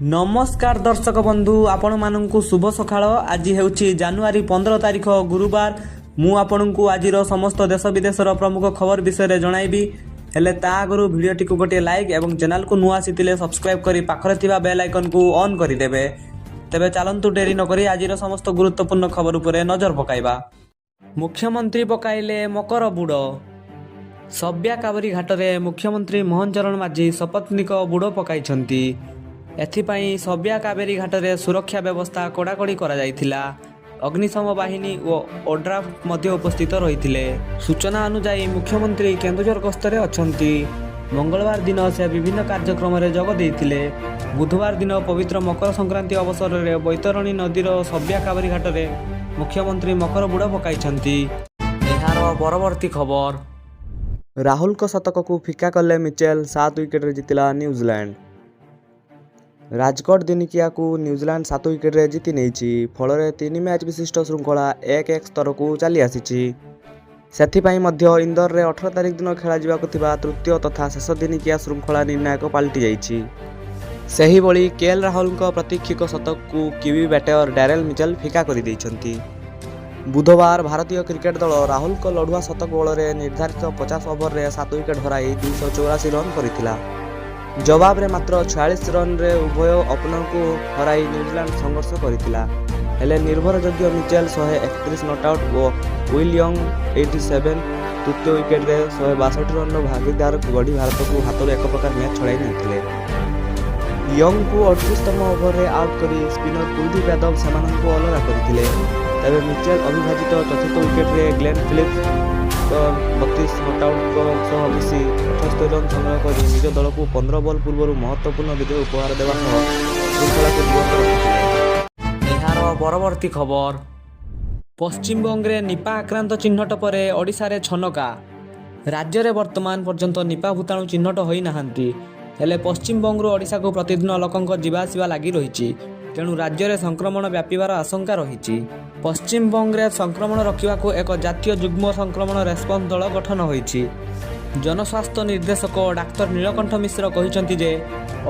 ନମସ୍କାର ଦର୍ଶକ ବନ୍ଧୁ, ଆପଣମାନଙ୍କୁ ଶୁଭ ସକାଳ। ଆଜି ହେଉଛି ଜାନୁଆରୀ 15 ତାରିଖ, ଗୁରୁବାର। ମୁଁ ଆପଣଙ୍କୁ ଆଜିର ସମସ୍ତ ଦେଶ ବିଦେଶର ପ୍ରମୁଖ ଖବର ବିଷୟରେ ଜଣାଇବି। ହେଲେ ତା ଆଗରୁ ଭିଡ଼ିଓଟିକୁ ଗୋଟିଏ ଲାଇକ୍ ଏବଂ ଚ୍ୟାନେଲକୁ ନୂଆ ଆସିଥିଲେ ସବସ୍କ୍ରାଇବ୍ କରି ପାଖରେ ଥିବା ବେଲ୍ ଆଇକନ୍କୁ ଅନ୍ କରିଦେବେ। ତେବେ ଚାଲନ୍ତୁ, ଡେରି ନକରି ଆଜିର ସମସ୍ତ ଗୁରୁତ୍ୱପୂର୍ଣ୍ଣ ଖବର ଉପରେ ନଜର ପକାଇବା। ମୁଖ୍ୟମନ୍ତ୍ରୀ ପକାଇଲେ ମକର ବୁଡ଼। ସବ୍ୟା କାବେରୀ ଘାଟରେ ମୁଖ୍ୟମନ୍ତ୍ରୀ ମୋହନ ଚରଣ ମାଝୀ ସପତ୍ନୀକ ବୁଡ଼ ପକାଇଛନ୍ତି। ଏଥିପାଇଁ ସବ୍ୟା କାବେରୀ ଘାଟରେ ସୁରକ୍ଷା ବ୍ୟବସ୍ଥା କଡ଼ାକଡ଼ି କରାଯାଇଥିଲା। ଅଗ୍ନିଶମ ବାହିନୀ ଓ ଓଡ୍ରାଫ ମଧ୍ୟ ଉପସ୍ଥିତ ରହିଥିଲେ। ସୂଚନା ଅନୁଯାୟୀ, ମୁଖ୍ୟମନ୍ତ୍ରୀ କେନ୍ଦୁଝର ଗସ୍ତରେ ଅଛନ୍ତି। ମଙ୍ଗଳବାର ଦିନ ସେ ବିଭିନ୍ନ କାର୍ଯ୍ୟକ୍ରମରେ ଯୋଗ ଦେଇଥିଲେ। ବୁଧବାର ଦିନ ପବିତ୍ର ମକର ସଂକ୍ରାନ୍ତି ଅବସରରେ ବୈତରଣୀ ନଦୀର ସବ୍ୟା କାବେରୀ ଘାଟରେ ମୁଖ୍ୟମନ୍ତ୍ରୀ ମକର ବୁଡ଼ ପକାଇଛନ୍ତି। ଏହାର ପରବର୍ତ୍ତୀ ଖବର। ରାହୁଲଙ୍କ ଶତକକୁ ଫିକା କଲେ ମିଚେଲ, 7 ୱିକେଟରେ ଜିତିଲା ନ୍ୟୁଜିଲାଣ୍ଡ। ରାଜକୋଟ ଦିନିକିଆକୁ ନ୍ୟୁଜିଲାଣ୍ଡ 7 ୱିକେଟରେ ଜିତି ନେଇଛି। ଫଳରେ ତିନି ମ୍ୟାଚ୍ ବିଶିଷ୍ଟ ଶୃଙ୍ଖଳା 1-1 ସ୍ତରକୁ ଚାଲିଆସିଛି। ସେଥିପାଇଁ ମଧ୍ୟ ଇନ୍ଦୋରରେ 18 ତାରିଖ ଦିନ ଖେଳାଯିବାକୁ ଥିବା ତୃତୀୟ ତଥା ଶେଷ ଦିନିକିଆ ଶୃଙ୍ଖଳା ନିର୍ଣ୍ଣାୟକ ପାଲଟି ଯାଇଛି। ସେହିଭଳି କେଏଲ୍ ରାହୁଲଙ୍କ ପ୍ରତୀକ୍ଷିତ ଶତକକୁ କିୱି ବ୍ୟାଟର ଡ୍ୟାରେଲ ମିଚେଲ ଫିକା କରିଦେଇଛନ୍ତି। ବୁଧବାର ଭାରତୀୟ କ୍ରିକେଟ ଦଳ ରାହୁଲଙ୍କ ଲଢ଼ୁଆ ଶତକ ବଳରେ ନିର୍ଦ୍ଧାରିତ 50 ଓଭରରେ 7 ୱିକେଟ ହରାଇ 284 ରନ୍ କରିଥିଲା। ଜବାବରେ ମାତ୍ର 46 ରନ୍ରେ ଉଭୟ ଓପନରଙ୍କୁ ହରାଇ ନ୍ୟୁଜିଲାଣ୍ଡ ସଂଘର୍ଷ କରିଥିଲା। ହେଲେ ନିର୍ଭରଯୋଗ୍ୟ Mitchell 131 not out O will young 87 ତୃତୀୟ ୱିକେଟରେ 162 ରନ୍ର ଭାଗିଦାର ଗଢ଼ି ଭାରତକୁ ହାତରୁ ଏକ ପ୍ରକାର ମ୍ୟାଚ୍ ଛଡ଼ାଇ ନେଇଥିଲେ। ୟଙ୍ଗଙ୍କୁ 38ତମ ଓଭରରେ ଆଉଟ୍ କରି ସ୍ପିନର କୁଲଦୀପ ଯାଦବ ସେମାନଙ୍କୁ ଅଲଗା କରିଥିଲେ। ତେବେ ମିଚେଲ ଅବିଭାଜିତ ଚତୁର୍ଥ ୱିକେଟରେ ଗ୍ଲେନ୍ ଫିଲିପ୍ସଙ୍କ 32 ନଟ୍ଆଉଟ୍ଙ୍କ ସହ ମିଶି 78 ରନ୍ ସଂଗ୍ରହ କରି ନିଜ ଦଳକୁ 15 ବଲ୍ ପୂର୍ବରୁ ମହତ୍ତ୍ୱପୂର୍ଣ୍ଣ ବିଜୟ ଉପହାର ଦେବା ସହ ଶୃଙ୍ଖଳାକୁ ଜୀବନ୍ତ ରଖିଥିଲେ। ଏହାର ପରବର୍ତ୍ତୀ ଖବର। ପଶ୍ଚିମବଙ୍ଗରେ ନିପା ଆକ୍ରାନ୍ତ ଚିହ୍ନଟ ପରେ ଓଡ଼ିଶାରେ ଛନକା। ରାଜ୍ୟରେ ବର୍ତ୍ତମାନ ପର୍ଯ୍ୟନ୍ତ ନିପା ଭୂତାଣୁ ଚିହ୍ନଟ ହୋଇନାହାନ୍ତି। ହେଲେ ପଶ୍ଚିମବଙ୍ଗରୁ ଓଡ଼ିଶାକୁ ପ୍ରତିଦିନ ଲୋକଙ୍କ ଯିବା ଆସିବା ଲାଗି ରହିଛି। ତେଣୁ ରାଜ୍ୟରେ ସଂକ୍ରମଣ ବ୍ୟାପିବାର ଆଶଙ୍କା ରହିଛି। ପଶ୍ଚିମବଙ୍ଗରେ ସଂକ୍ରମଣ ରୋକିବାକୁ ଏକ ଜାତୀୟ ଯୁଗ୍ମ ସଂକ୍ରମଣ ରେସ୍ପନ୍ସ ଦଳ ଗଠନ ହୋଇଛି। ଜନସ୍ୱାସ୍ଥ୍ୟ ନିର୍ଦ୍ଦେଶକ ଡାକ୍ତର ନୀଳକଣ୍ଠ ମିଶ୍ର କହିଛନ୍ତି ଯେ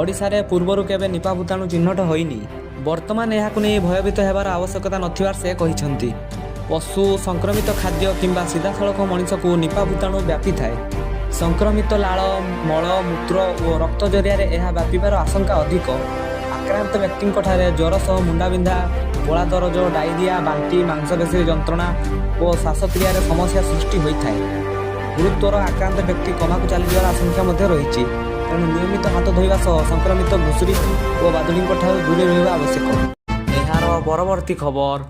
ଓଡ଼ିଶାରେ ପୂର୍ବରୁ କେବେ ନିପା ଭୂତାଣୁ ଚିହ୍ନଟ ହୋଇନି। ବର୍ତ୍ତମାନ ଏହାକୁ ନେଇ ଭୟଭୀତ ହେବାର ଆବଶ୍ୟକତା ନଥିବା ସେ କହିଛନ୍ତି। ପଶୁ, ସଂକ୍ରମିତ ଖାଦ୍ୟ କିମ୍ବା ସିଧାସଳଖ ମଣିଷକୁ ନିପା ଭୂତାଣୁ ବ୍ୟାପିଥାଏ। ସଂକ୍ରମିତ ଲାଳ, ମଳ, ମୂତ୍ର ଓ ରକ୍ତ ଜରିଆରେ ଏହା ବ୍ୟାପିବାର ଆଶଙ୍କା ଅଧିକ। ଆକ୍ରାନ୍ତ ବ୍ୟକ୍ତିଙ୍କଠାରେ ଜ୍ୱର ସହ ମୁଣ୍ଡାବିନ୍ଧା, ଗଳା ଦରଜ, ଡାଇରିଆ, ବାନ୍ତି, ମାଂସପେଶୀରେ ଯନ୍ତ୍ରଣା ଓ ଶ୍ୱାସକ୍ରିୟାରେ ସମସ୍ୟା ସୃଷ୍ଟି ହୋଇଥାଏ। ଗୁରୁତର ଆକ୍ରାନ୍ତ ବ୍ୟକ୍ତି କୋମାକୁ ଚାଲିଯିବାର ଆଶଙ୍କା ମଧ୍ୟ ରହିଛି। ତେଣୁ ନିୟମିତ ହାତ ଧୋଇବା ସହ ସଂକ୍ରମିତ ଘୁଷୁରୀ ଓ ବାଦୁଡ଼ିଙ୍କଠାରୁ ଦୂରେଇ ରହିବା ଆବଶ୍ୟକ। ଏହାର ପରବର୍ତ୍ତୀ ଖବର।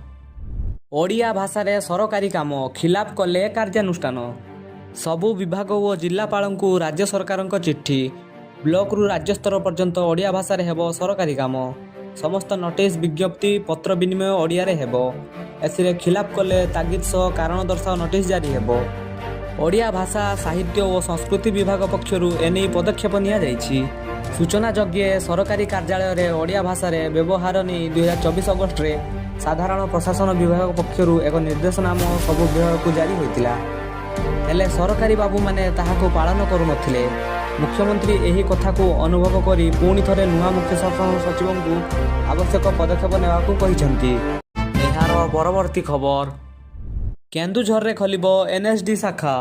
ଓଡ଼ିଆ ଭାଷାରେ ସରକାରୀ କାମ, ଖିଲାପ କଲେ କାର୍ଯ୍ୟାନୁଷ୍ଠାନ। ସବୁ ବିଭାଗ ଓ ଜିଲ୍ଲାପାଳଙ୍କୁ ରାଜ୍ୟ ସରକାରଙ୍କ ଚିଠି। ବ୍ଲକରୁ ରାଜ୍ୟସ୍ତର ପର୍ଯ୍ୟନ୍ତ ଓଡ଼ିଆ ଭାଷାରେ ହେବ ସରକାରୀ କାମ। ସମସ୍ତ ନୋଟିସ୍, ବିଜ୍ଞପ୍ତି, ପତ୍ର ବିନିମୟ ଓଡ଼ିଆରେ ହେବ। ଏଥିରେ ଖିଲାପ କଲେ ତାଗିଦ ସହ କାରଣ ଦର୍ଶାଅ ନୋଟିସ୍ ଜାରି ହେବ। ଓଡ଼ିଆ ଭାଷା, ସାହିତ୍ୟ ଓ ସଂସ୍କୃତି ବିଭାଗ ପକ୍ଷରୁ ଏନେଇ ପଦକ୍ଷେପ ନିଆଯାଇଛି। ସୂଚନାଯୋଗ୍ୟ, ସରକାରୀ କାର୍ଯ୍ୟାଳୟରେ ଓଡ଼ିଆ ଭାଷାରେ ବ୍ୟବହାର ନେଇ 2024 ଅଗଷ୍ଟରେ ସାଧାରଣ ପ୍ରଶାସନ ବିଭାଗ ପକ୍ଷରୁ ଏକ ନିର୍ଦ୍ଦେଶନାମା ସବୁ ବିଭାଗକୁ ଜାରି ହୋଇଥିଲା। ହେଲେ ସରକାରୀ ବାବୁମାନେ ତାହାକୁ ପାଳନ କରୁନଥିଲେ। ମୁଖ୍ୟମନ୍ତ୍ରୀ ଏହି କଥାକୁ ଅନୁଭବ କରି ପୁଣି ଥରେ ନୂଆ ମୁଖ୍ୟ ଶାସନ ସଚିବଙ୍କୁ ଆବଶ୍ୟକ ପଦକ୍ଷେପ ନେବାକୁ କହିଛନ୍ତି। ଏହାର ପରବର୍ତ୍ତୀ ଖବର। କେନ୍ଦୁଝରରେ ଖୋଲିବ ଏନ୍ଏସ୍ଡି ଶାଖା।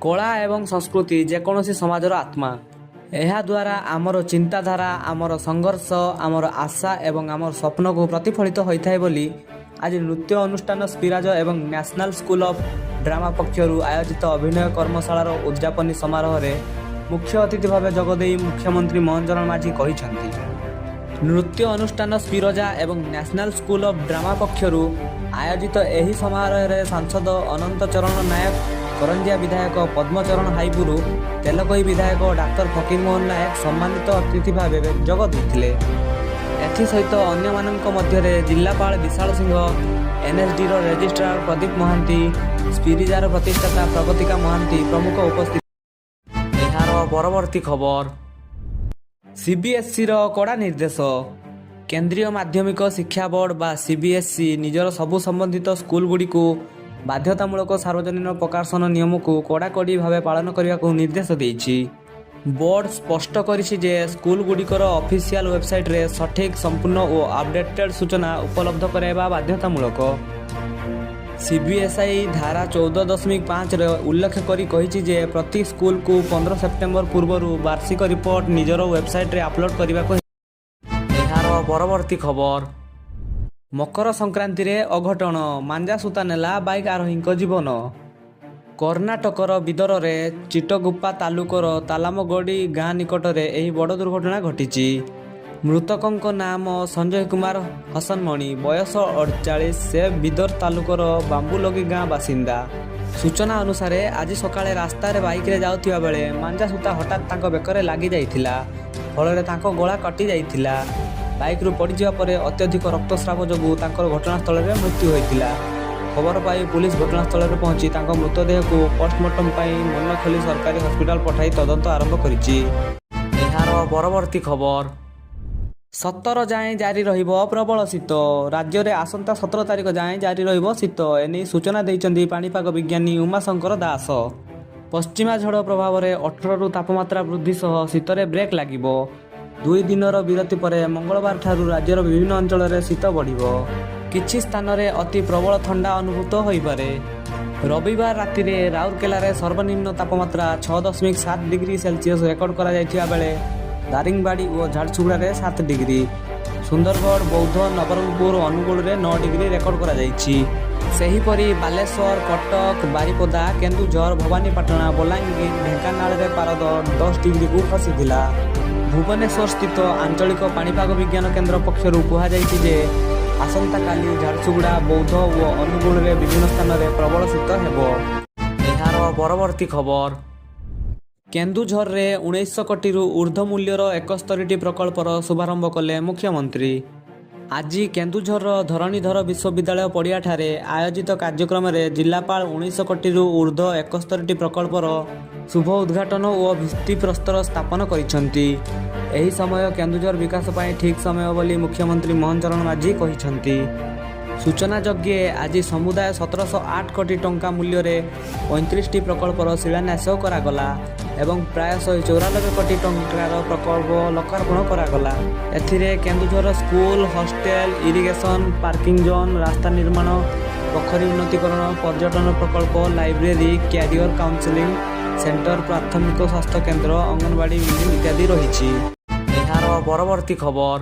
କଳା ଏବଂ ସଂସ୍କୃତି ଯେକୌଣସି ସମାଜର ଆତ୍ମା। ଏହାଦ୍ୱାରା ଆମର ଚିନ୍ତାଧାରା, ଆମର ସଂଘର୍ଷ, ଆମର ଆଶା ଏବଂ ଆମର ସ୍ୱପ୍ନକୁ ପ୍ରତିଫଳିତ ହୋଇଥାଏ ବୋଲି ଆଜି ନୃତ୍ୟ ଅନୁଷ୍ଠାନ ସ୍ପିରାଜ ଏବଂ ନ୍ୟାସନାଲ୍ ସ୍କୁଲ ଅଫ୍ ଡ୍ରାମା ପକ୍ଷରୁ ଆୟୋଜିତ ଅଭିନୟ କର୍ମଶାଳାର ଉଦ୍ଯାପନୀ ସମାରୋହରେ ମୁଖ୍ୟ ଅତିଥି ଭାବେ ଯୋଗଦେଇ ମୁଖ୍ୟମନ୍ତ୍ରୀ ମୋହନ ଚରଣ ମାଝୀ କହିଛନ୍ତି। ନୃତ୍ୟ ଅନୁଷ୍ଠାନ ସ୍ପିରଜା ଏବଂ ନ୍ୟାସନାଲ୍ ସ୍କୁଲ ଅଫ୍ ଡ୍ରାମା ପକ୍ଷରୁ ଆୟୋଜିତ ଏହି ସମାରୋହରେ ସାଂସଦ ଅନନ୍ତ ଚରଣ ନାୟକ, କରଞ୍ଜିଆ ବିଧାୟକ ପଦ୍ମଚରଣ ହାଇବୁରୁ, ତେଲକୋଇ ବିଧାୟକ ଡାକ୍ତର ଫକୀରମୋହନ ନାୟକ ସମ୍ମାନିତ ଅତିଥି ଭାବେ ଯୋଗ ଦେଇଥିଲେ। ଏଥିସହିତ ଅନ୍ୟମାନଙ୍କ ମଧ୍ୟରେ ଜିଲ୍ଲାପାଳ ବିଶାଳ ସିଂହ, ଏନ୍ଏସ୍ଡିର ରେଜିଷ୍ଟ୍ରାର ପ୍ରଦୀପ ମହାନ୍ତି, ସ୍ପିରିଜାର ପ୍ରତିଷ୍ଠାତା ପ୍ରଗତିକା ମହାନ୍ତି ପ୍ରମୁଖ ଉପସ୍ଥିତ। ଏହାର ପରବର୍ତ୍ତୀ ଖବର। ସିବିଏସ୍ଇର କଡ଼ା ନିର୍ଦ୍ଦେଶ। କେନ୍ଦ୍ରୀୟ ମାଧ୍ୟମିକ ଶିକ୍ଷା ବୋର୍ଡ ବା ସିବିଏସ୍ଇ ନିଜର ସବୁ ସମ୍ବନ୍ଧିତ ସ୍କୁଲଗୁଡ଼ିକୁ ବାଧ୍ୟତାମୂଳକ ସାର୍ବଜନୀନ ପ୍ରକାଶନ ନିୟମକୁ କଡ଼ାକଡ଼ି ଭାବେ ପାଳନ କରିବାକୁ ନିର୍ଦ୍ଦେଶ ଦେଇଛି। ବୋର୍ଡ ସ୍ପଷ୍ଟ କରିଛି ଯେ ସ୍କୁଲଗୁଡ଼ିକର ଅଫିସିଆଲ ୱେବସାଇଟ୍ରେ ସଠିକ୍, ସମ୍ପୂର୍ଣ୍ଣ ଓ ଅପଡେଟେଡ୍ ସୂଚନା ଉପଲବ୍ଧ କରାଇବା ବାଧ୍ୟତାମୂଳକ। ସିବିଏସ୍ଇ ଧାରା 14.5ରେ ଉଲ୍ଲେଖ କରି କହିଛି ଯେ ପ୍ରତି ସ୍କୁଲକୁ 15 ସେପ୍ଟେମ୍ବର ପୂର୍ବରୁ ବାର୍ଷିକ ରିପୋର୍ଟ ନିଜର ୱେବସାଇଟ୍ରେ ଅପଲୋଡ୍ କରିବାକୁ। ଏହାର ପରବର୍ତ୍ତୀ ଖବର। ମକର ସଂକ୍ରାନ୍ତିରେ ଅଘଟଣ, ମାଞ୍ଜା ସୂତା ନେଲା ବାଇକ୍ ଆରୋହୀଙ୍କ ଜୀବନ। କର୍ଣ୍ଣାଟକର ବିଦରରେ ଚିଟଗୁପ୍ପା ତାଲୁକର ତାଲାମଗଡ଼ି ଗାଁ ନିକଟରେ ଏହି ବଡ଼ ଦୁର୍ଘଟଣା ଘଟିଛି। ମୃତକଙ୍କ ନାମ ସଞ୍ଜୟ କୁମାର ହସନମଣି, ବୟସ 48। ସେ ବିଦର ତାଲୁକର ବାମ୍ବୁଲଗି ଗାଁ ବାସିନ୍ଦା। ସୂଚନା ଅନୁସାରେ, ଆଜି ସକାଳେ ରାସ୍ତାରେ ବାଇକ୍ରେ ଯାଉଥିବା ବେଳେ ମାଞ୍ଜା ସୂତା ହଠାତ୍ ତାଙ୍କ ବେକରେ ଲାଗି ଯାଇଥିଲା। ଫଳରେ ତାଙ୍କ ଗଳା କଟି ଯାଇଥିଲା। ବାଇକ୍ରୁ ପଡ଼ିଯିବା ପରେ ଅତ୍ୟଧିକ ରକ୍ତସ୍ରାବ ଯୋଗୁଁ ତାଙ୍କର ଘଟଣାସ୍ଥଳରେ ମୃତ୍ୟୁ ହୋଇଥିଲା। ଖବର ପାଇ ପୁଲିସ ଘଟଣାସ୍ଥଳରେ ପହଞ୍ଚି ତାଙ୍କ ମୃତଦେହକୁ ପୋଷ୍ଟମର୍ଟମ ପାଇଁ ମନଖଲି ସରକାରୀ ହସ୍ପିଟାଲ ପଠାଇ ତଦନ୍ତ ଆରମ୍ଭ କରିଛି। ଏହାର ପରବର୍ତ୍ତୀ ଖବର। 17 ଯାଏଁ ଜାରି ରହିବ ପ୍ରବଳ ଶୀତ। ରାଜ୍ୟରେ ଆସନ୍ତା 17 ତାରିଖ ଯାଏଁ ଜାରି ରହିବ ଶୀତ। ଏନେଇ ସୂଚନା ଦେଇଛନ୍ତି ପାଣିପାଗ ବିଜ୍ଞାନୀ ଉମାଶଙ୍କର ଦାସ। ପଶ୍ଚିମା ଝଡ଼ ପ୍ରଭାବରେ 18ରୁ ତାପମାତ୍ରା ବୃଦ୍ଧି ସହ ଶୀତରେ ବ୍ରେକ୍ ଲାଗିବ। 2 ଦିନର ବିରତି ପରେ ମଙ୍ଗଳବାର ଠାରୁ ରାଜ୍ୟର ବିଭିନ୍ନ ଅଞ୍ଚଳରେ ଶୀତ ବଢ଼ିବ। କିଛି ସ୍ଥାନରେ ଅତି ପ୍ରବଳ ଥଣ୍ଡା ଅନୁଭୂତ ହୋଇପାରେ। ରବିବାର ରାତିରେ ରାଉରକେଲାରେ ସର୍ବନିମ୍ନ ତାପମାତ୍ରା 6.7 ଡିଗ୍ରୀ ସେଲସିୟସ୍ ରେକର୍ଡ କରାଯାଇଥିବା ବେଳେ ଦାରିଙ୍ଗବାଡ଼ି ଓ ଝାରସୁଗୁଡ଼ାରେ 7 ଡିଗ୍ରୀ, ସୁନ୍ଦରଗଡ଼, ବୌଦ୍ଧ, ନବରଙ୍ଗପୁର, ଅନୁଗୁଳରେ 9 ଡିଗ୍ରୀ ରେକର୍ଡ କରାଯାଇଛି। ସେହିପରି ବାଲେଶ୍ୱର, କଟକ, ବାରିପଦା, କେନ୍ଦୁଝର, ଭବାନୀପାଟଣା, ବଲାଙ୍ଗୀର, ଢେଙ୍କାନାଳରେ ପାରଦ 10 ଡିଗ୍ରୀକୁ ଖସିଥିଲା। ଭୁବନେଶ୍ୱର ସ୍ଥିତ ଆଞ୍ଚଳିକ ପାଣିପାଗ ବିଜ୍ଞାନ କେନ୍ଦ୍ର ପକ୍ଷରୁ କୁହାଯାଇଛି ଯେ ଆସନ୍ତାକାଲି ଝାରସୁଗୁଡ଼ା, ବୌଦ୍ଧ ଓ ଅନୁଗୁଳରେ ବିଭିନ୍ନ ସ୍ଥାନରେ ପ୍ରବଳ ଶୀତ ହେବ। ଏହାର ପରବର୍ତ୍ତୀ ଖବର। କେନ୍ଦୁଝରରେ 1900 କୋଟିରୁ ଉର୍ଦ୍ଧ୍ୱ ମୂଲ୍ୟର 71ଟି ପ୍ରକଳ୍ପର ଶୁଭାରମ୍ଭ କଲେ ମୁଖ୍ୟମନ୍ତ୍ରୀ। ଆଜି କେନ୍ଦୁଝରର ଧରଣୀଧର ବିଶ୍ୱବିଦ୍ୟାଳୟ ପଡ଼ିଆଠାରେ ଆୟୋଜିତ କାର୍ଯ୍ୟକ୍ରମରେ ଜିଲ୍ଲାପାଳ 1900 କୋଟିରୁ ଉର୍ଦ୍ଧ୍ୱ 71ଟି ପ୍ରକଳ୍ପର ଶୁଭ ଉଦ୍ଘାଟନ ଓ ଭିତ୍ତିପ୍ରସ୍ତର ସ୍ଥାପନ କରିଛନ୍ତି। ଏହି ସମୟ କେନ୍ଦୁଝର ବିକାଶ ପାଇଁ ଠିକ୍ ସମୟ ବୋଲି ମୁଖ୍ୟମନ୍ତ୍ରୀ ମୋହନ ଚରଣ ମାଝୀ କହିଛନ୍ତି। ସୂଚନାଯୋଗ୍ୟ, ଆଜି ସମୁଦାୟ 1708 କୋଟି ଟଙ୍କା ମୂଲ୍ୟରେ 35ଟି ପ୍ରକଳ୍ପର ଶିଳାନ୍ୟାସ କରାଗଲା ଏବଂ ପ୍ରାୟ 194 କୋଟି ଟଙ୍କାର ପ୍ରକଳ୍ପ ଲୋକାର୍ପଣ କରାଗଲା। ଏଥିରେ Keonjhar school, hostel, irrigation, parking zone, ରାସ୍ତା ନିର୍ମାଣ, ପୋଖରୀ ଉନ୍ନତିକରଣ, ପର୍ଯ୍ୟଟନ ପ୍ରକଳ୍ପ, ଲାଇବ୍ରେରୀ, କ୍ୟାରିୟର କାଉନସେଲିଂ ସେଣ୍ଟର, ପ୍ରାଥମିକ ସ୍ୱାସ୍ଥ୍ୟ କେନ୍ଦ୍ର, ଅଙ୍ଗନବାଡ଼ି ବିଲ୍ଡିଂ ଇତ୍ୟାଦି ରହିଛି। ଏହାର ପରବର୍ତ୍ତୀ ଖବର।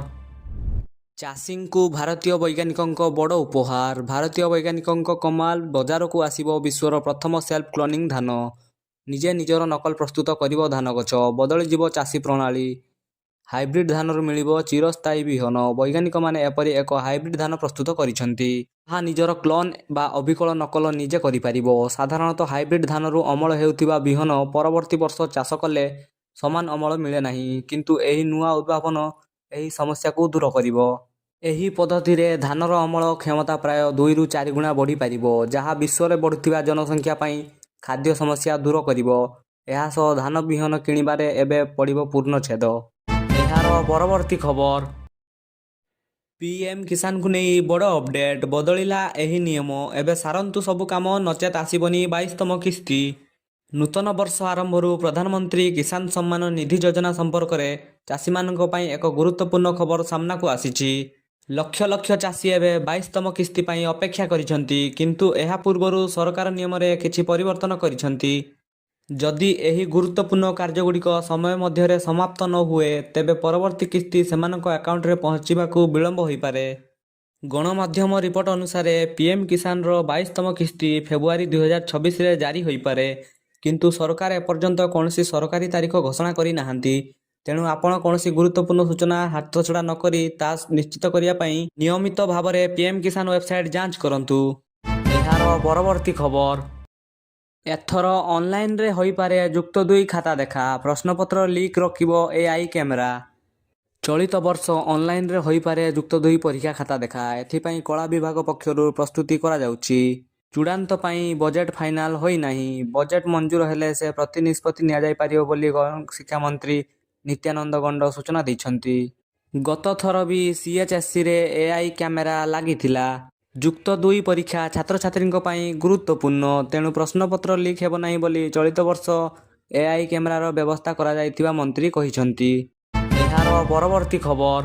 ଚାଷୀଙ୍କୁ ଭାରତୀୟ ବୈଜ୍ଞାନିକଙ୍କ ବଡ଼ ଉପହାର। ଭାରତୀୟ ବୈଜ୍ଞାନିକଙ୍କ କମାଲ, ବଜାରକୁ ଆସିବ ବିଶ୍ୱର ପ୍ରଥମ ସେଲ୍ଫ କ୍ଲୋନିଂ ଧାନ। ନିଜେ ନିଜର ନକଲ ପ୍ରସ୍ତୁତ କରିବ ଧାନ ଗଛ। ବଦଳିଯିବ ଚାଷୀ ପ୍ରଣାଳୀ। ହାଇବ୍ରିଡ୍ ଧାନରୁ ମିଳିବ ଚିରସ୍ଥାୟୀ ବିହନ। ବୈଜ୍ଞାନିକମାନେ ଏପରି ଏକ ହାଇବ୍ରିଡ୍ ଧାନ ପ୍ରସ୍ତୁତ କରିଛନ୍ତି, ତାହା ନିଜର କ୍ଲୋନ୍ ବା ଅବିକଳ ନକଲ ନିଜେ କରିପାରିବ। ସାଧାରଣତଃ ହାଇବ୍ରିଡ୍ ଧାନରୁ ଅମଳ ହେଉଥିବା ବିହନ ପରବର୍ତ୍ତୀ ବର୍ଷ ଚାଷ କଲେ ସମାନ ଅମଳ ମିଳେ ନାହିଁ। କିନ୍ତୁ ଏହି ନୂଆ ଉଦ୍ଭାବନ ଏହି ସମସ୍ୟାକୁ ଦୂର କରିବ। ଏହି ପଦ୍ଧତିରେ ଧାନର ଅମଳ କ୍ଷମତା ପ୍ରାୟ 2ରୁ 4 ଗୁଣା ବଢ଼ିପାରିବ, ଯାହା ବିଶ୍ୱରେ ବଢ଼ୁଥିବା ଜନସଂଖ୍ୟା ପାଇଁ ଖାଦ୍ୟ ସମସ୍ୟା ଦୂର କରିବ। ଏହା ସହ ଧାନ ବିହନ କିଣିବାରେ ଏବେ ପଡ଼ିବ ପୂର୍ଣ୍ଣଚ୍ଛେଦ। ଏହାର ପରବର୍ତ୍ତୀ ଖବର। ପିଏମ୍ କିଷାନକୁ ନେଇ ବଡ଼ ଅପଡେଟ୍। ବଦଳିଲା ଏହି ନିୟମ, ଏବେ ସାରନ୍ତୁ ସବୁ କାମ, ନଚେତ୍ ଆସିବନି 22ତମ କିସ୍ତି। ନୂତନ ବର୍ଷ ଆରମ୍ଭରୁ ପ୍ରଧାନମନ୍ତ୍ରୀ କିଷାନ ସମ୍ମାନ ନିଧି ଯୋଜନା ସମ୍ପର୍କରେ ଚାଷୀମାନଙ୍କ ପାଇଁ ଏକ ଗୁରୁତ୍ୱପୂର୍ଣ୍ଣ ଖବର ସାମ୍ନାକୁ ଆସିଛି। ଲକ୍ଷ ଲକ୍ଷ ଚାଷୀ ଏବେ 22ତମ କିସ୍ତି ପାଇଁ ଅପେକ୍ଷା କରିଛନ୍ତି। କିନ୍ତୁ ଏହା ପୂର୍ବରୁ ସରକାର ନିୟମରେ କିଛି ପରିବର୍ତ୍ତନ କରିଛନ୍ତି। ଯଦି ଏହି ଗୁରୁତ୍ୱପୂର୍ଣ୍ଣ କାର୍ଯ୍ୟଗୁଡ଼ିକ ସମୟ ମଧ୍ୟରେ ସମାପ୍ତ ନ ହୁଏ, ତେବେ ପରବର୍ତ୍ତୀ କିସ୍ତି ସେମାନଙ୍କ ଆକାଉଣ୍ଟରେ ପହଞ୍ଚିବାକୁ ବିଳମ୍ବ ହୋଇପାରେ। ଗଣମାଧ୍ୟମ ରିପୋର୍ଟ ଅନୁସାରେ, ପିଏମ୍ କିଷାନର 22ତମ କିସ୍ତି ଫେବୃଆରୀ 2026ରେ ଜାରି ହୋଇପାରେ। କିନ୍ତୁ ସରକାର ଏପର୍ଯ୍ୟନ୍ତ କୌଣସି ସରକାରୀ ତାରିଖ ଘୋଷଣା କରିନାହାନ୍ତି। ତେଣୁ ଆପଣ କୌଣସି ଗୁରୁତ୍ୱପୂର୍ଣ୍ଣ ସୂଚନା ହାତଛଡ଼ା ନକରି ତାହା ନିଶ୍ଚିତ କରିବା ପାଇଁ ନିୟମିତ ଭାବରେ ପିଏମ୍ କିଷାନ ୱେବସାଇଟ୍ ଯାଞ୍ଚ କରନ୍ତୁ। ଏହାର ପରବର୍ତ୍ତୀ ଖବର। ଏଥର ଅନଲାଇନରେ ହୋଇପାରେ ଯୁକ୍ତ 2 ଖାତା ଦେଖା, ପ୍ରଶ୍ନପତ୍ର ଲିକ୍ ରୋକିବ ଏଆଇ କ୍ୟାମେରା। ଚଳିତ ବର୍ଷ ଅନଲାଇନରେ ହୋଇପାରେ ଯୁକ୍ତ 2 ପରୀକ୍ଷା ଖାତା ଦେଖା। ଏଥିପାଇଁ କଳା ବିଭାଗ ପକ୍ଷରୁ ପ୍ରସ୍ତୁତି କରାଯାଉଛି। ଚୂଡ଼ାନ୍ତ ପାଇଁ ବଜେଟ୍ ଫାଇନାଲ ହୋଇନାହିଁ। ବଜେଟ୍ ମଞ୍ଜୁର ହେଲେ ସେ ପ୍ରତି ନିଷ୍ପତ୍ତି ନିଆଯାଇପାରିବ ବୋଲି ଗଣଶିକ୍ଷା ମନ୍ତ୍ରୀ ନିତ୍ୟାନନ୍ଦ ଗଣ୍ଡ ସୂଚନା ଦେଇଛନ୍ତି। ଗତଥର ବି ସିଏଚ୍ଏସ୍ଇରେ ଏଆଇ କ୍ୟାମେରା ଲାଗିଥିଲା। ଯୁକ୍ତ 2 ପରୀକ୍ଷା ଛାତ୍ରଛାତ୍ରୀଙ୍କ ପାଇଁ ଗୁରୁତ୍ୱପୂର୍ଣ୍ଣ। ତେଣୁ ପ୍ରଶ୍ନପତ୍ର ଲିକ୍ ହେବ ନାହିଁ ବୋଲି ଚଳିତ ବର୍ଷ ଏଆଇ କ୍ୟାମେରାର ବ୍ୟବସ୍ଥା କରାଯାଇଥିବା ମନ୍ତ୍ରୀ କହିଛନ୍ତି। ଏହାର ପରବର୍ତ୍ତୀ ଖବର।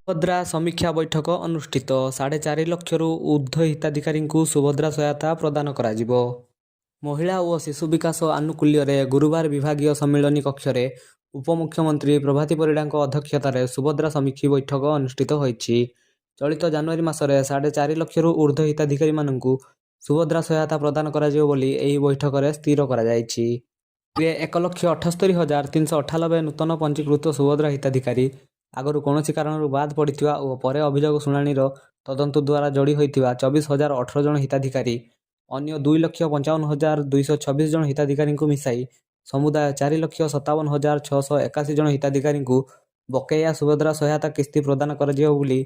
ସୁଭଦ୍ରା ସମୀକ୍ଷା ବୈଠକ ଅନୁଷ୍ଠିତ। 4.5 ଲକ୍ଷରୁ ଊର୍ଦ୍ଧ୍ୱ ହିତାଧିକାରୀଙ୍କୁ ସୁଭଦ୍ରା ସହାୟତା ପ୍ରଦାନ କରାଯିବ। ମହିଳା ଓ ଶିଶୁ ବିକାଶ ଆନୁକୂଲ୍ୟରେ ଗୁରୁବାର ବିଭାଗୀୟ ସମ୍ମିଳନୀ କକ୍ଷରେ ଉପମୁଖ୍ୟମନ୍ତ୍ରୀ ପ୍ରଭାତୀ ପରିଡ଼ାଙ୍କ ଅଧ୍ୟକ୍ଷତାରେ ସୁଭଦ୍ରା ସମୀକ୍ଷା ବୈଠକ ଅନୁଷ୍ଠିତ ହୋଇଛି। ଚଳିତ ଜାନୁଆରୀ ମାସରେ 4.5 ଲକ୍ଷରୁ ଊର୍ଦ୍ଧ୍ୱ ହିତାଧିକାରୀମାନଙ୍କୁ ସୁଭଦ୍ରା ସହାୟତା ପ୍ରଦାନ କରାଯିବ ବୋଲି ଏହି ବୈଠକରେ ସ୍ଥିର କରାଯାଇଛି। ରେ 1,78,398 ନୂତନ ପଞ୍ଜୀକୃତ ସୁଭଦ୍ରା ହିତାଧିକାରୀ, ଆଗରୁ କୌଣସି କାରଣରୁ ବାଦ୍ ପଡ଼ିଥିବା ଓ ପରେ ଅଭିଯୋଗ ଶୁଣାଣିର ତଦନ୍ତ ଦ୍ୱାରା ଯୋଡ଼ି ହୋଇଥିବା 24,018 ଜଣ ହିତାଧିକାରୀ, ଅନ୍ୟ 2,55,226 ଜଣ ହିତାଧିକାରୀଙ୍କୁ ମିଶାଇ ସମୁଦାୟ 4,57,681 ଜଣ ହିତାଧିକାରୀଙ୍କୁ ବକେୟା ସୁଭଦ୍ରା ସହାୟତା କିସ୍ତି ପ୍ରଦାନ କରାଯିବ ବୋଲି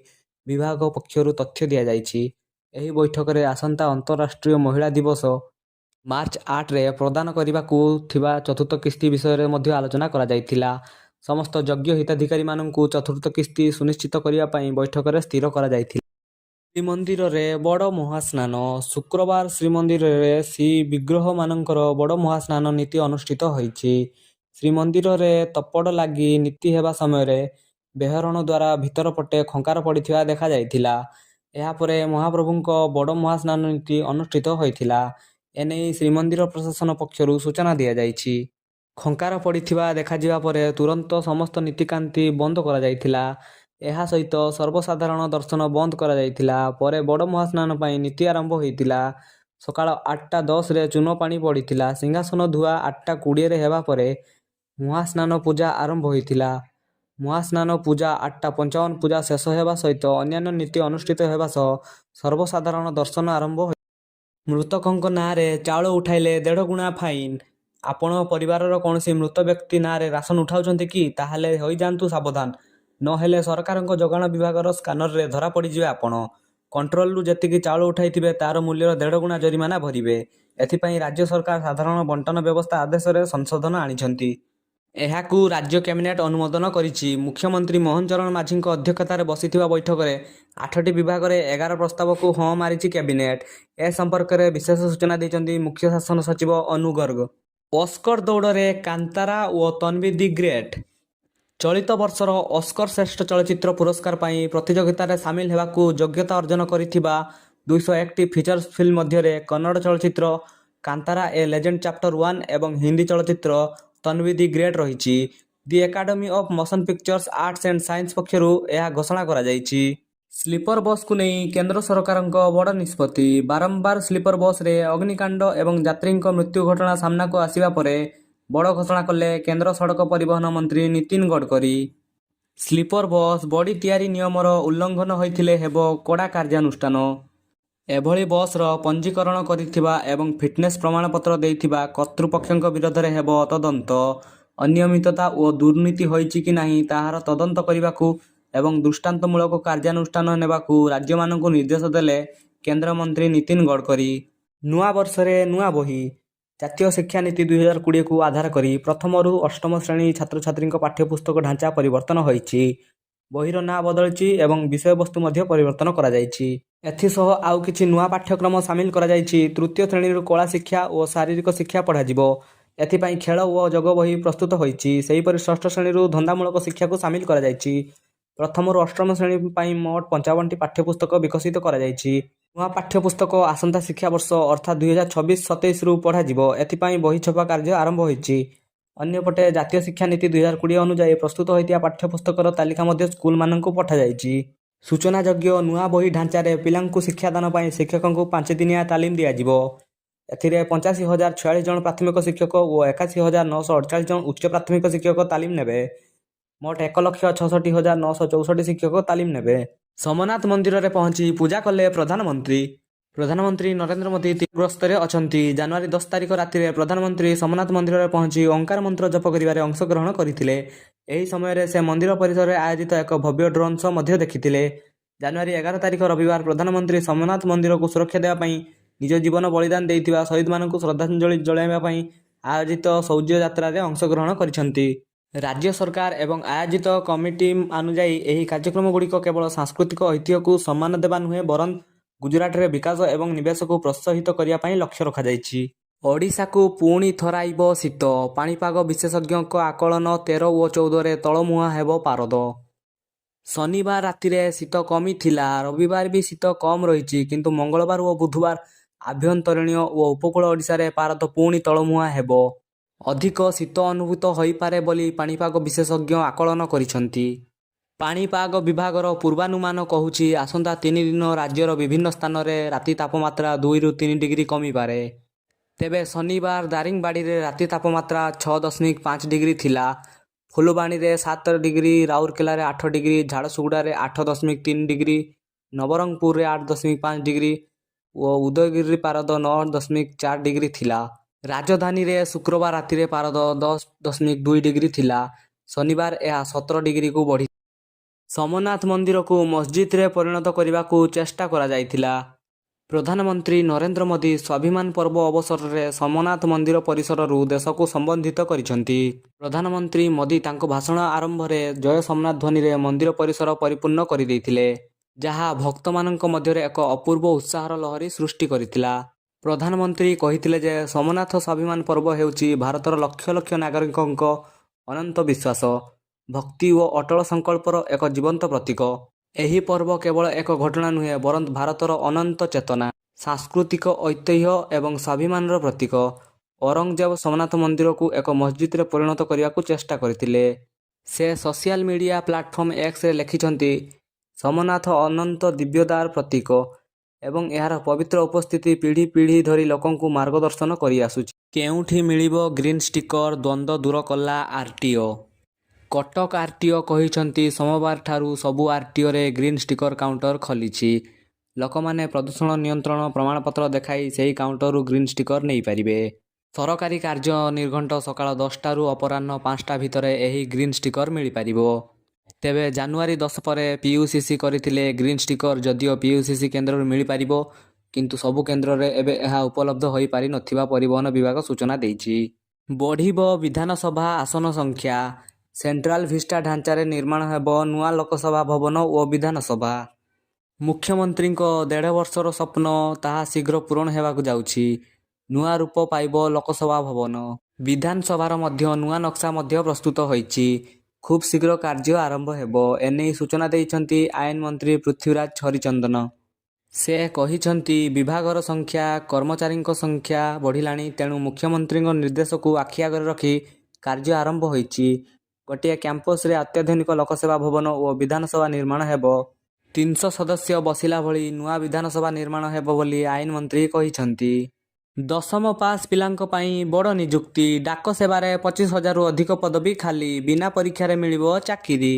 ବିଭାଗ ପକ୍ଷରୁ ତଥ୍ୟ ଦିଆଯାଇଛି। ଏହି ବୈଠକରେ ଆସନ୍ତା ଅନ୍ତରାଷ୍ଟ୍ରୀୟ ମହିଳା ଦିବସ ମାର୍ଚ୍ଚ 8ରେ ପ୍ରଦାନ କରିବାକୁ ଥିବା ଚତୁର୍ଥ କିସ୍ତି ବିଷୟରେ ମଧ୍ୟ ଆଲୋଚନା କରାଯାଇଥିଲା। ସମସ୍ତ ଯୋଗ୍ୟ ହିତାଧିକାରୀମାନଙ୍କୁ ଚତୁର୍ଥ କିସ୍ତି ସୁନିଶ୍ଚିତ କରିବା ପାଇଁ ବୈଠକରେ ସ୍ଥିର କରାଯାଇଥିଲା। ଶ୍ରୀମନ୍ଦିରରେ ବଡ଼ ମହାସ୍ନାନ। ଶୁକ୍ରବାର ଶ୍ରୀମନ୍ଦିରରେ ଶ୍ରୀବିଗ୍ରହମାନଙ୍କର ବଡ଼ ମହାସ୍ନାନ ନୀତି ଅନୁଷ୍ଠିତ ହୋଇଛି। ଶ୍ରୀମନ୍ଦିରରେ ତପଡ଼ ଲାଗି ନୀତି ହେବା ସମୟରେ ବେହରଣ ଦ୍ୱାର ଭିତର ପଟେ ଖଙ୍କାର ପଡ଼ିଥିବା ଦେଖାଯାଇଥିଲା। ଏହାପରେ ମହାପ୍ରଭୁଙ୍କ ବଡ଼ ମହାସ୍ନାନ ନୀତି ଅନୁଷ୍ଠିତ ହୋଇଥିଲା। ଏନେଇ ଶ୍ରୀମନ୍ଦିର ପ୍ରଶାସନ ପକ୍ଷରୁ ସୂଚନା ଦିଆଯାଇଛି। ଖଙ୍କାର ପଡ଼ିଥିବା ଦେଖାଯିବା ପରେ ତୁରନ୍ତ ସମସ୍ତ ନୀତିକାନ୍ତି ବନ୍ଦ କରାଯାଇଥିଲା। ଏହା ସହିତ ସର୍ବସାଧାରଣ ଦର୍ଶନ ବନ୍ଦ କରାଯାଇଥିଲା। ପରେ ବଡ଼ ମହାସ୍ନାନ ପାଇଁ ନୀତି ଆରମ୍ଭ ହୋଇଥିଲା। ସକାଳ 8ଟା 10ରେ ଚୂନ ପାଣି ପଡ଼ିଥିଲା। ସିଂହାସନ ଧୁଆ 8ଟା 20ରେ ହେବା ପରେ ମହାସ୍ନାନ ପୂଜା ଆରମ୍ଭ ହୋଇଥିଲା। ମହାସ୍ନାନ ପୂଜା 8ଟା 55 ପୂଜା ଶେଷ ହେବା ସହିତ ଅନ୍ୟାନ୍ୟ ନୀତି ଅନୁଷ୍ଠିତ ହେବା ସହ ସର୍ବସାଧାରଣ ଦର୍ଶନ ଆରମ୍ଭ। ମୃତକଙ୍କ ନାଁରେ ଚାଉଳ ଉଠାଇଲେ ଦେଢ଼ଗୁଣା ଫାଇନ୍। ଆପଣ ପରିବାରର କୌଣସି ମୃତ ବ୍ୟକ୍ତି ନାଁରେ ରାସନ ଉଠାଉଛନ୍ତି କି? ତାହେଲେ ହୋଇଯାଆନ୍ତୁ ସାବଧାନ। ନହେଲେ ସରକାରଙ୍କ ଯୋଗାଣ ବିଭାଗର ସ୍କାନରରେ ଧରାପଡ଼ିଯିବେ ଆପଣ। କଣ୍ଟ୍ରୋଲରୁ ଯେତିକି ଚାଉଳ ଉଠାଇଥିବେ, ତାର ମୂଲ୍ୟର ଦେଢ଼ଗୁଣା ଜରିମାନା ଭରିବେ। ଏଥିପାଇଁ ରାଜ୍ୟ ସରକାର ସାଧାରଣ ବଣ୍ଟନ ବ୍ୟବସ୍ଥା ଆଦେଶରେ ସଂଶୋଧନ ଆଣିଛନ୍ତି। ଏହାକୁ ରାଜ୍ୟ କ୍ୟାବିନେଟ ଅନୁମୋଦନ କରିଛି। ମୁଖ୍ୟମନ୍ତ୍ରୀ ମୋହନ ଚରଣ ମାଝୀଙ୍କ ଅଧ୍ୟକ୍ଷତାରେ ବସିଥିବା ବୈଠକରେ ଆଠଟି ବିଭାଗରେ 11 ପ୍ରସ୍ତାବକୁ ହଁ ମାରିଛି କ୍ୟାବିନେଟ। ଏ ସମ୍ପର୍କରେ ବିଶେଷ ସୂଚନା ଦେଇଛନ୍ତି ମୁଖ୍ୟ ଶାସନ ସଚିବ ଅନୁ ଗର୍ଗ। ଓସ୍କର ଦୌଡ଼ରେ କାନ୍ତାରା ଓ ତନ୍ବୀ ଦି ଗ୍ରେଟ୍। ଚଳିତ ବର୍ଷର ଓସ୍କର ଶ୍ରେଷ୍ଠ ଚଳଚ୍ଚିତ୍ର ପୁରସ୍କାର ପାଇଁ ପ୍ରତିଯୋଗିତାରେ ସାମିଲ ହେବାକୁ ଯୋଗ୍ୟତା ଅର୍ଜନ କରିଥିବା 201ଟି ଫିଚର ଫିଲ୍ମ ମଧ୍ୟରେ କନ୍ନଡ଼ ଚଳଚ୍ଚିତ୍ର କାନ୍ତାରା ଏ ଲେଜେଣ୍ଡ ଚାପ୍ଟର ୱାନ୍ ଏବଂ ହିନ୍ଦୀ ଚଳଚ୍ଚିତ୍ର ତନ୍ବୀ ଦି ଗ୍ରେଟ୍ ରହିଛି। The Academy of Motion Pictures Arts and Science ପକ୍ଷରୁ ଏହା ଘୋଷଣା କରାଯାଇଛି। ସ୍ଲିପର ବସ୍କୁ ନେଇ କେନ୍ଦ୍ର ସରକାରଙ୍କ ବଡ଼ ନିଷ୍ପତ୍ତି। ବାରମ୍ବାର ସ୍ଲିପର ବସ୍ରେ ଅଗ୍ନିକାଣ୍ଡ ଏବଂ ଯାତ୍ରୀଙ୍କ ମୃତ୍ୟୁ ଘଟଣା ସାମ୍ନାକୁ ଆସିବା ପରେ ବଡ଼ ଘୋଷଣା କଲେ କେନ୍ଦ୍ର ସଡ଼କ ପରିବହନ ମନ୍ତ୍ରୀ Nitin Gadkari. Sleeper bus body ତିଆରି ନିୟମର ଉଲ୍ଲଂଘନ ହୋଇଥିଲେ ହେବ କଡ଼ା କାର୍ଯ୍ୟାନୁଷ୍ଠାନ। ଏଭଳି ବସ୍ର ପଞ୍ଜୀକରଣ କରିଥିବା ଏବଂ ଫିଟନେସ୍ ପ୍ରମାଣପତ୍ର ଦେଇଥିବା କର୍ତ୍ତୃପକ୍ଷଙ୍କ ବିରୋଧରେ ହେବ ତଦନ୍ତ। ଅନିୟମିତତା ଓ ଦୁର୍ନୀତି ହୋଇଛି କି ନାହିଁ, ତାହାର ତଦନ୍ତ କରିବାକୁ ଏବଂ ଦୃଷ୍ଟାନ୍ତମୂଳକ କାର୍ଯ୍ୟାନୁଷ୍ଠାନ ନେବାକୁ ରାଜ୍ୟମାନଙ୍କୁ ନିର୍ଦ୍ଦେଶ ଦେଲେ କେନ୍ଦ୍ରମନ୍ତ୍ରୀ ନୀତିନ ଗଡ଼କରୀ। ନୂଆ ବର୍ଷରେ ନୂଆ ବହି। ଜାତୀୟ ଶିକ୍ଷାନୀତି 2020କୁ ଆଧାର କରି ପ୍ରଥମରୁ ଅଷ୍ଟମ ଶ୍ରେଣୀ ଛାତ୍ରଛାତ୍ରୀଙ୍କ ପାଠ୍ୟପୁସ୍ତକ ଢାଞ୍ଚା ପରିବର୍ତ୍ତନ ହୋଇଛି। ବହିର ନାଁ ବଦଳିଛି ଏବଂ ବିଷୟବସ୍ତୁ ମଧ୍ୟ ପରିବର୍ତ୍ତନ କରାଯାଇଛି। ଏଥିସହ ଆଉ କିଛି ନୂଆ ପାଠ୍ୟକ୍ରମ ସାମିଲ କରାଯାଇଛି। ତୃତୀୟ ଶ୍ରେଣୀରୁ କଳା ଶିକ୍ଷା ଓ ଶାରୀରିକ ଶିକ୍ଷା ପଢ଼ାଯିବ। ଏଥିପାଇଁ ଖେଳ ଓ ଯୋଗ ବହି ପ୍ରସ୍ତୁତ ହୋଇଛି। ସେହିପରି ଷଷ୍ଠ ଶ୍ରେଣୀରୁ ଧନ୍ଦାମୂଳକ ଶିକ୍ଷାକୁ ସାମିଲ କରାଯାଇଛି। ପ୍ରଥମରୁ ଅଷ୍ଟମ ଶ୍ରେଣୀ ପାଇଁ ମୋଟ 55ଟି ପାଠ୍ୟପୁସ୍ତକ ବିକଶିତ କରାଯାଇଛି। ନୂଆ ପାଠ୍ୟପୁସ୍ତକ ଆସନ୍ତା ଶିକ୍ଷାବର୍ଷ ଅର୍ଥାତ୍ 2026-27ରୁ ପଢ଼ାଯିବ। ଏଥିପାଇଁ ବହି ଛପା କାର୍ଯ୍ୟ ଆରମ୍ଭ ହୋଇଛି। ଅନ୍ୟପଟେ ଜାତୀୟ ଶିକ୍ଷାନୀତି 2020 ଅନୁଯାୟୀ ପ୍ରସ୍ତୁତ ହୋଇଥିବା ପାଠ୍ୟପୁସ୍ତକର ତାଲିକା ମଧ୍ୟ ସ୍କୁଲମାନଙ୍କୁ ପଠାଯାଇଛି। ସୂଚନାଯୋଗ୍ୟ, ନୂଆ ବହି ଢାଞ୍ଚାରେ ପିଲାଙ୍କୁ ଶିକ୍ଷାଦାନ ପାଇଁ ଶିକ୍ଷକଙ୍କୁ 5 ଦିନିଆ ତାଲିମ ଦିଆଯିବ। ଏଥିରେ 85,046 ଜଣ ପ୍ରାଥମିକ ଶିକ୍ଷକ ଓ 81,948 ଜଣ ଉଚ୍ଚ ପ୍ରାଥମିକ ଶିକ୍ଷକ ତାଲିମ ନେବେ। ମୋଟ 1,66,964 ଶିକ୍ଷକ ତାଲିମ ନେବେ। ସୋମନାଥ ମନ୍ଦିରରେ ପହଞ୍ଚି ପୂଜା କଲେ ପ୍ରଧାନମନ୍ତ୍ରୀ। ପ୍ରଧାନମନ୍ତ୍ରୀ ନରେନ୍ଦ୍ର ମୋଦି ଗସ୍ତରେ ଅଛନ୍ତି। ଜାନୁଆରୀ 10 ତାରିଖ ରାତିରେ ପ୍ରଧାନମନ୍ତ୍ରୀ ସୋମନାଥ ମନ୍ଦିରରେ ପହଞ୍ଚି ଓଁକାର ମନ୍ତ୍ର ଜପ କରିବାରେ ଅଂଶଗ୍ରହଣ କରିଥିଲେ। ଏହି ସମୟରେ ସେ ମନ୍ଦିର ପରିସରରେ ଆୟୋଜିତ ଏକ ଭବ୍ୟ ଡ୍ରୋନ୍ ଶୋ ମଧ୍ୟ ଦେଖିଥିଲେ। ଜାନୁଆରୀ 11 ତାରିଖ ରବିବାର ପ୍ରଧାନମନ୍ତ୍ରୀ ସୋମନାଥ ମନ୍ଦିରକୁ ସୁରକ୍ଷା ଦେବା ପାଇଁ ନିଜ ଜୀବନ ବଳିଦାନ ଦେଇଥିବା ଶହୀଦମାନଙ୍କୁ ଶ୍ରଦ୍ଧାଞ୍ଜଳି ଜଣାଇବା ପାଇଁ ଆୟୋଜିତ ଶୌର୍ଯ୍ୟ ଯାତ୍ରାରେ ଅଂଶଗ୍ରହଣ କରିଛନ୍ତି। ରାଜ୍ୟ ସରକାର ଏବଂ ଆୟୋଜିତ କମିଟି ଅନୁଯାୟୀ, ଏହି କାର୍ଯ୍ୟକ୍ରମଗୁଡ଼ିକ କେବଳ ସାଂସ୍କୃତିକ ଐତିହ୍ୟକୁ ସମ୍ମାନ ଦେବା ନୁହେଁ, ବରଂ ଗୁଜରାଟରେ ବିକାଶ ଏବଂ ନିବେଶକୁ ପ୍ରୋତ୍ସାହିତ କରିବା ପାଇଁ ଲକ୍ଷ୍ୟ ରଖାଯାଇଛି। ଓଡ଼ିଶାକୁ ପୁଣି ଥରାଇବ ଶୀତ। ପାଣିପାଗ ବିଶେଷଜ୍ଞଙ୍କ ଆକଳନ 13 ଓ 14ରେ ତଳମୁହାଁ ହେବ ପାରଦ। ଶନିବାର ରାତିରେ ଶୀତ କମିଥିଲା। ରବିବାର ବି ଶୀତ କମ୍ ରହିଛି। କିନ୍ତୁ ମଙ୍ଗଳବାର ଓ ବୁଧବାର ଆଭ୍ୟନ୍ତରୀଣ ଓ ଉପକୂଳ ଓଡ଼ିଶାରେ ପାରଦ ପୁଣି ତଳମୁହାଁ ହେବ। ଅଧିକ ଶୀତ ଅନୁଭୂତ ହୋଇପାରେ ବୋଲି ପାଣିପାଗ ବିଶେଷଜ୍ଞ ଆକଳନ କରିଛନ୍ତି। ପାଣିପାଗ ବିଭାଗର ପୂର୍ବାନୁମାନ କହୁଛି, ଆସନ୍ତା 3 ଦିନ ରାଜ୍ୟର ବିଭିନ୍ନ ସ୍ଥାନରେ ରାତି ତାପମାତ୍ରା 2ରୁ 3 ଡିଗ୍ରୀ କମିପାରେ। ତେବେ ଶନିବାର ଦାରିଙ୍ଗବାଡ଼ିରେ ରାତି ତାପମାତ୍ରା 6.5 ଡିଗ୍ରୀ ଥିଲା। ଫୁଲବାଣୀରେ 7 ଡିଗ୍ରୀ, ରାଉରକେଲାରେ 8 ଡିଗ୍ରୀ, ଝାରସୁଗୁଡ଼ାରେ 8.3 ଡିଗ୍ରୀ, ନବରଙ୍ଗପୁରରେ 8.5 ଡିଗ୍ରୀ ଓ ଉଦୟଗିରିରେ ପାରଦ 9.4 ଡିଗ୍ରୀ ଥିଲା। ରାଜଧାନୀରେ ଶୁକ୍ରବାର ରାତିରେ ପାରଦ 10.2 ଡିଗ୍ରୀ ଥିଲା। ଶନିବାର ଏହା 17 ଡିଗ୍ରୀକୁ ବଢ଼ି। ସୋମନାଥ ମନ୍ଦିରକୁ ମସଜିଦରେ ପରିଣତ କରିବାକୁ ଚେଷ୍ଟା କରାଯାଇଥିଲା। ପ୍ରଧାନମନ୍ତ୍ରୀ ନରେନ୍ଦ୍ର ମୋଦି ସ୍ୱାଭିମାନ ପର୍ବ ଅବସରରେ ସୋମନାଥ ମନ୍ଦିର ପରିସରରୁ ଦେଶକୁ ସମ୍ବୋଧିତ କରିଛନ୍ତି। ପ୍ରଧାନମନ୍ତ୍ରୀ ମୋଦି ତାଙ୍କ ଭାଷଣ ଆରମ୍ଭରେ ଜୟ ସୋମନାଥ ଧ୍ୱନିରେ ମନ୍ଦିର ପରିସର ପରିପୂର୍ଣ୍ଣ କରିଦେଇଥିଲେ, ଯାହା ଭକ୍ତମାନଙ୍କ ମଧ୍ୟରେ ଏକ ଅପୂର୍ବ ଉତ୍ସାହର ଲହରୀ ସୃଷ୍ଟି କରିଥିଲା। ପ୍ରଧାନମନ୍ତ୍ରୀ କହିଥିଲେ ଯେ ସୋମନାଥ ସ୍ୱାଭିମାନ ପର୍ବ ହେଉଛି ଭାରତର ଲକ୍ଷ ଲକ୍ଷ ନାଗରିକଙ୍କ ଅନନ୍ତ ବିଶ୍ୱାସ, ଭକ୍ତି ଓ ଅଟଳ ସଂକଳ୍ପର ଏକ ଜୀବନ୍ତ ପ୍ରତୀକ। ଏହି ପର୍ବ କେବଳ ଏକ ଘଟଣା ନୁହେଁ, ବରଂ ଭାରତର ଅନନ୍ତ ଚେତନା, ସାଂସ୍କୃତିକ ଐତିହ୍ୟ ଏବଂ ସ୍ୱାଭିମାନର ପ୍ରତୀକ। ଔରଙ୍ଗଜେବ ସୋମନାଥ ମନ୍ଦିରକୁ ଏକ ମସଜିଦରେ ପରିଣତ କରିବାକୁ ଚେଷ୍ଟା କରିଥିଲେ। ସେ ସୋସିଆଲ ମିଡିଆ ପ୍ଲାଟଫର୍ମ ଏକ୍ସରେ ଲେଖିଛନ୍ତି, ସୋମନାଥ ଅନନ୍ତ ଦିବ୍ୟତାର ପ୍ରତୀକ ଏବଂ ଏହାର ପବିତ୍ର ଉପସ୍ଥିତି ପିଢ଼ି ପିଢ଼ି ଧରି ଲୋକଙ୍କୁ ମାର୍ଗଦର୍ଶନ କରିଆସୁଛି। କେଉଁଠି ମିଳିବ ଗ୍ରୀନ୍ ଷ୍ଟିକର? ଦ୍ୱନ୍ଦ୍ୱ ଦୂର କଲା ଆରଟିଓ। କଟକ ଆରଟିଓ କହିଛନ୍ତି, ସୋମବାରଠାରୁ ସବୁ ଆରଟିଓରେ ଗ୍ରୀନ୍ ଷ୍ଟିକର କାଉଣ୍ଟର ଖୋଲିଛି। ଲୋକମାନେ ପ୍ରଦୂଷଣ ନିୟନ୍ତ୍ରଣ ପ୍ରମାଣପତ୍ର ଦେଖାଇ ସେହି କାଉଣ୍ଟରରୁ ଗ୍ରୀନ୍ ଷ୍ଟିକର ନେଇପାରିବେ। ସରକାରୀ କାର୍ଯ୍ୟ ନିର୍ଘଣ୍ଟ ସକାଳ 10ଟାରୁ ଅପରାହ୍ନ 5ଟା ଭିତରେ ଏହି ଗ୍ରୀନ୍ ଷ୍ଟିକର ମିଳିପାରିବ। ତେବେ ଜାନୁଆରୀ 10 ପରେ ପିୟୁସିସି କରିଥିଲେ ଗ୍ରୀନ୍ ଷ୍ଟିକର ଯଦିଓ ପିୟୁସିସି କେନ୍ଦ୍ରରୁ ମିଳିପାରିବ, କିନ୍ତୁ ସବୁ କେନ୍ଦ୍ରରେ ଏବେ ଏହା ଉପଲବ୍ଧ ହୋଇପାରି ନଥିବା ପରିବହନ ବିଭାଗ ସୂଚନା ଦେଇଛି। ବଢ଼ିବ ବିଧାନସଭା ଆସନ ସଂଖ୍ୟା। ସେଣ୍ଟ୍ରାଲ ଭିସ୍ଟା ଢାଞ୍ଚାରେ ନିର୍ମାଣ ହେବ ନୂଆ ଲୋକସଭା ଭବନ ଓ ବିଧାନସଭା। ମୁଖ୍ୟମନ୍ତ୍ରୀଙ୍କ ଦେଢ଼ ବର୍ଷର ସ୍ୱପ୍ନ, ତାହା ଶୀଘ୍ର ପୂରଣ ହେବାକୁ ଯାଉଛି। ନୂଆ ରୂପ ପାଇବ ଲୋକସଭା ଭବନ। ବିଧାନସଭାର ମଧ୍ୟ ନୂଆ ନକ୍ସା ମଧ୍ୟ ପ୍ରସ୍ତୁତ ହୋଇଛି। ଖୁବ୍ ଶୀଘ୍ର କାର୍ଯ୍ୟ ଆରମ୍ଭ ହେବ। ଏନେଇ ସୂଚନା ଦେଇଛନ୍ତି ଆଇନ ମନ୍ତ୍ରୀ ପୃଥ୍ୱୀରାଜ ହରିଚନ୍ଦନ। ସେ କହିଛନ୍ତି, ବିଭାଗର ସଂଖ୍ୟା, କର୍ମଚାରୀଙ୍କ ସଂଖ୍ୟା ବଢ଼ିଲାଣି। ତେଣୁ ମୁଖ୍ୟମନ୍ତ୍ରୀଙ୍କ ନିର୍ଦ୍ଦେଶକୁ ଆଖି ଆଗରେ ରଖି କାର୍ଯ୍ୟ ଆରମ୍ଭ ହୋଇଛି। ଗୋଟିଏ କ୍ୟାମ୍ପସରେ ଅତ୍ୟାଧୁନିକ ଲୋକସେବା ଭବନ ଓ ବିଧାନସଭା ନିର୍ମାଣ ହେବ। 300 ସଦସ୍ୟ ବସିଲା ଭଳି ନୂଆ ବିଧାନସଭା ନିର୍ମାଣ ହେବ ବୋଲି ଆଇନ ମନ୍ତ୍ରୀ କହିଛନ୍ତି। 10ମ ପାସ୍ ପିଲାଙ୍କ ପାଇଁ ବଡ଼ ନିଯୁକ୍ତି। ଡାକ ସେବାରେ 25 ହଜାରରୁ ଅଧିକ ପଦବୀ ଖାଲି, ବିନା ପରୀକ୍ଷାରେ ମିଳିବ ଚାକିରି।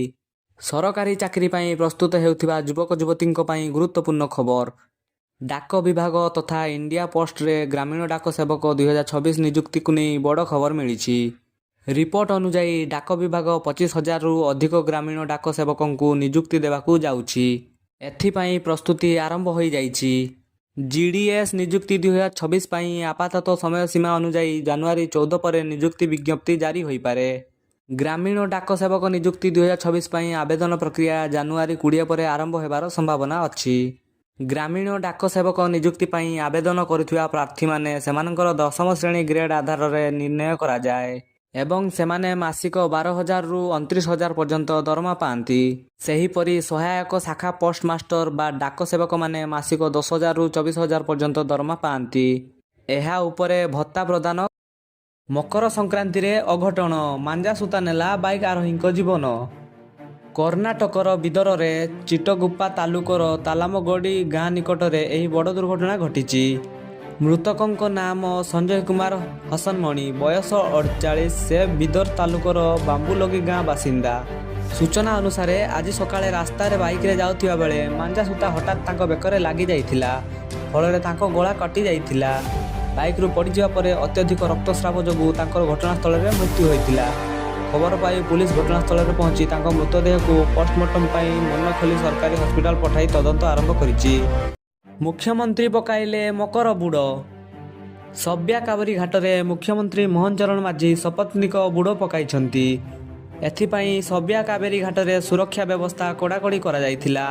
ସରକାରୀ ଚାକିରି ପାଇଁ ପ୍ରସ୍ତୁତ ହେଉଥିବା ଯୁବକ ଯୁବତୀଙ୍କ ପାଇଁ ଗୁରୁତ୍ୱପୂର୍ଣ୍ଣ ଖବର। ଡାକ ବିଭାଗ ତଥା ଇଣ୍ଡିଆ ପୋଷ୍ଟରେ ଗ୍ରାମୀଣ ଡାକ ସେବକ 2026 ନିଯୁକ୍ତିକୁ ନେଇ ବଡ଼ ଖବର ମିଳିଛି। ରିପୋର୍ଟ ଅନୁଯାୟୀ, ଡାକ ବିଭାଗ 25 ହଜାରରୁ ଅଧିକ ଗ୍ରାମୀଣ ଡାକ ସେବକଙ୍କୁ ନିଯୁକ୍ତି ଦେବାକୁ ଯାଉଛି। ଏଥିପାଇଁ ପ୍ରସ୍ତୁତି ଆରମ୍ଭ ହୋଇଯାଇଛି। ଜିଡିଏସ୍ ନିଯୁକ୍ତି 2026 ପାଇଁ ଆପାତତଃ ସମୟସୀମା ଅନୁଯାୟୀ ଜାନୁଆରୀ 14 ପରେ ନିଯୁକ୍ତି ବିଜ୍ଞପ୍ତି ଜାରି ହୋଇପାରେ। ଗ୍ରାମୀଣ ଡାକ ସେବକ ନିଯୁକ୍ତି 2026 ପାଇଁ ଆବେଦନ ପ୍ରକ୍ରିୟା ଜାନୁଆରୀ 20 ପରେ ଆରମ୍ଭ ହେବାର ସମ୍ଭାବନା ଅଛି। ଗ୍ରାମୀଣ ଡାକ ସେବକ ନିଯୁକ୍ତି ପାଇଁ ଆବେଦନ କରୁଥିବା ପ୍ରାର୍ଥୀମାନେ ସେମାନଙ୍କର 10ମ ଶ୍ରେଣୀ ଗ୍ରେଡ୍ ଆଧାରରେ ନିର୍ଣ୍ଣୟ କରାଯାଏ ଏବଂ ସେମାନେ ମାସିକ 12 ହଜାରରୁ 29 ହଜାର ପର୍ଯ୍ୟନ୍ତ ଦରମା ପାଆନ୍ତି। ସେହିପରି ସହାୟକ ଶାଖା ପୋଷ୍ଟ ମାଷ୍ଟର ବା ଡାକ ସେବକମାନେ ମାସିକ 10 ହଜାରରୁ 24 ହଜାର ପର୍ଯ୍ୟନ୍ତ ଦରମା ପାଆନ୍ତି। ଏହା ଉପରେ ଭତ୍ତା ପ୍ରଦାନ। ମକର ସଂକ୍ରାନ୍ତିରେ ଅଘଟଣ, ମାଞ୍ଜା ସୂତା ନେଲା ବାଇକ୍ ଆରୋହୀଙ୍କ ଜୀବନ। କର୍ଣ୍ଣାଟକର ବିଦରରେ ଚିଟଗୁପ୍ପା ତାଲୁକର ତାଲାମଗଡ଼ି ଗାଁ ନିକଟରେ ଏହି ବଡ଼ ଦୁର୍ଘଟଣା ଘଟିଛି। ମୃତକଙ୍କ ନାମ ସଞ୍ଜୟ କୁମାର ହସନମଣି, ବୟସ 48। ସେ ବିଦର ତାଲୁକର ବାମ୍ବୁଲଗି ଗାଁ ବାସିନ୍ଦା। ସୂଚନା ଅନୁସାରେ, ଆଜି ସକାଳେ ରାସ୍ତାରେ ବାଇକରେ ଯାଉଥିବା ବେଳେ ମାଞ୍ଜା ସୂତା ହଠାତ୍ ତାଙ୍କ ବେକରେ ଲାଗି ଯାଇଥିଲା। ଫଳରେ ତାଙ୍କ ଗଳା କଟି ଯାଇଥିଲା। ବାଇକରୁ ପଡ଼ିଯିବା ପରେ ଅତ୍ୟଧିକ ରକ୍ତସ୍ରାବ ଯୋଗୁଁ ତାଙ୍କର ଘଟଣାସ୍ଥଳରେ ମୃତ୍ୟୁ ହୋଇଥିଲା। ଖବର ପାଇ ପୁଲିସ ଘଟଣାସ୍ଥଳରେ ପହଞ୍ଚି ତାଙ୍କ ମୃତଦେହକୁ ପୋଷ୍ଟମର୍ଟମ ପାଇଁ ମନଖୋଲି ସରକାରୀ ହସ୍ପିଟାଲ ପଠାଇ ତଦନ୍ତ ଆରମ୍ଭ କରିଛି। ମୁଖ୍ୟମନ୍ତ୍ରୀ ପକାଇଲେ ମକର ବୁଡ଼। ସବ୍ୟା କାବେରୀ ଘାଟରେ ମୁଖ୍ୟମନ୍ତ୍ରୀ ମୋହନ ଚରଣ ମାଝୀ ସପତ୍ନୀକ ବୁଡ଼ ପକାଇଛନ୍ତି। ଏଥିପାଇଁ ସବ୍ୟା କାବେରୀ ଘାଟରେ ସୁରକ୍ଷା ବ୍ୟବସ୍ଥା କଡ଼ାକଡ଼ି କରାଯାଇଥିଲା।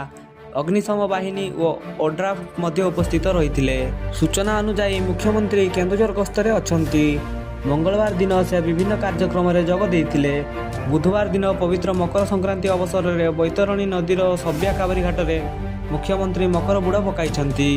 ଅଗ୍ନିଶମ ବାହିନୀ ଓ ଓଡ୍ରାଫ୍ ମଧ୍ୟ ଉପସ୍ଥିତ ରହିଥିଲେ। ସୂଚନା ଅନୁଯାୟୀ, ମୁଖ୍ୟମନ୍ତ୍ରୀ କେନ୍ଦୁଝର ଗସ୍ତରେ ଅଛନ୍ତି। ମଙ୍ଗଳବାର ଦିନ ସେ ବିଭିନ୍ନ କାର୍ଯ୍ୟକ୍ରମରେ ଯୋଗ ଦେଇଥିଲେ। ବୁଧବାର ଦିନ ପବିତ୍ର ମକର ସଂକ୍ରାନ୍ତି ଅବସରରେ ବୈତରଣୀ ନଦୀର ସବ୍ୟା କାବେରୀ ଘାଟରେ ମୁଖ୍ୟମନ୍ତ୍ରୀ ମକର ବୁଡ଼ ପକାଇଛନ୍ତି।